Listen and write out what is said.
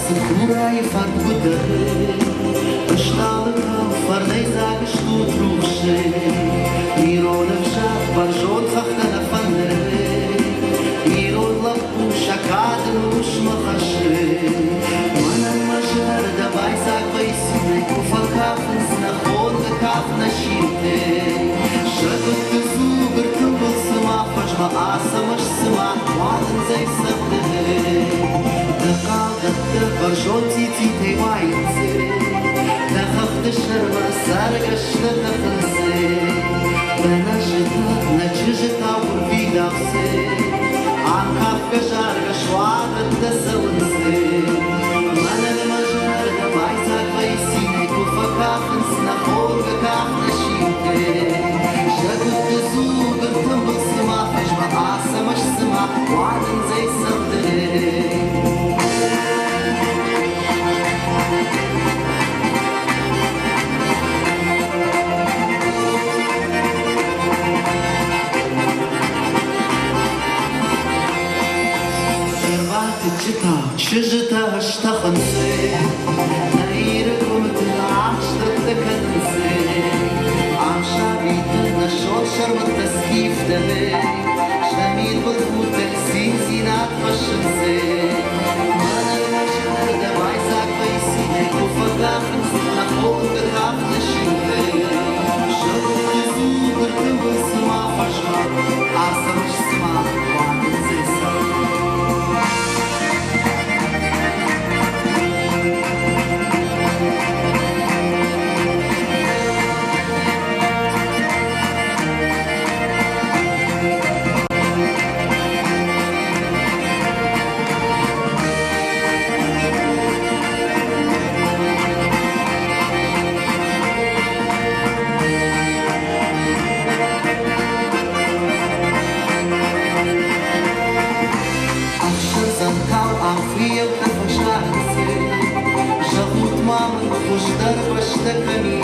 Цыкурайы фӕрдгуытӕ Ыстъалытау фӕрнӕйдзаг стут рухсы. Ирон ӕвзаг бӕрзонд хӕхтӕ нӕ фӕнды. Ирон лӕппу сӕ кады рухсмӕ хӕссы. Мӕнӕн мӕ зӕрдӕ байдзаг вӕййы цинӕй, куы фӕкафынц нӕ хонгӕ кафт нӕ симды. Сӕгуытты дзуг ӕртымбыл цыма фӕзмӕ Ацӕмӕз цыма уадындзӕй цӕгъды. Дӕ хъал дӕттӕ бӕрзонд цъититӕй уайынц, Дӕ хӕхты сӕрмӕ цӕргӕстӕ тӕхынц. Дӕ нӕзытӕ, нӕ чызджытау гуырвидауц, Ам кафгӕ-заргӕ суадӕттӕ цӕуынц. Мӕнӕн мӕ зӕрдӕ байдзаг вӕййы цинӕй, Куы фӕкафынц нӕ хонгӕ кафт нӕ симды. Сӕгуытты дзуг ӕртымбыл цыма фӕзмӕ, Ацӕмӕз цыма уадындзӕй цӕгъды. Ӕрбатыччытау чызджытӕ стӕхынц, Нӕ Иры къуымты ахстӕттӕ кӕнынц. Ам сабитӕ нӕ сот сӕрмӕттӕ скифтӕ, Сӕ мидбылхудтӕй циндзинад хӕссынц. Мӕнӕн мӕ зӕрдӕ байдзаг вӕййы цинӕй, Куы фӕкафынц нӕ хонгӕ кафт нӕ симды. Сӕгуытты дзуг ӕртымбыл цыма фӕзмӕ, Ацӕмӕз цыма уадындзӕй цӕгъды. Ӕхсӕрдзӕнтау ам фыййӕуттӕ фӕзарынц. Зӕгъут-ма мын, хуыздӕр бӕстӕ кӕм и?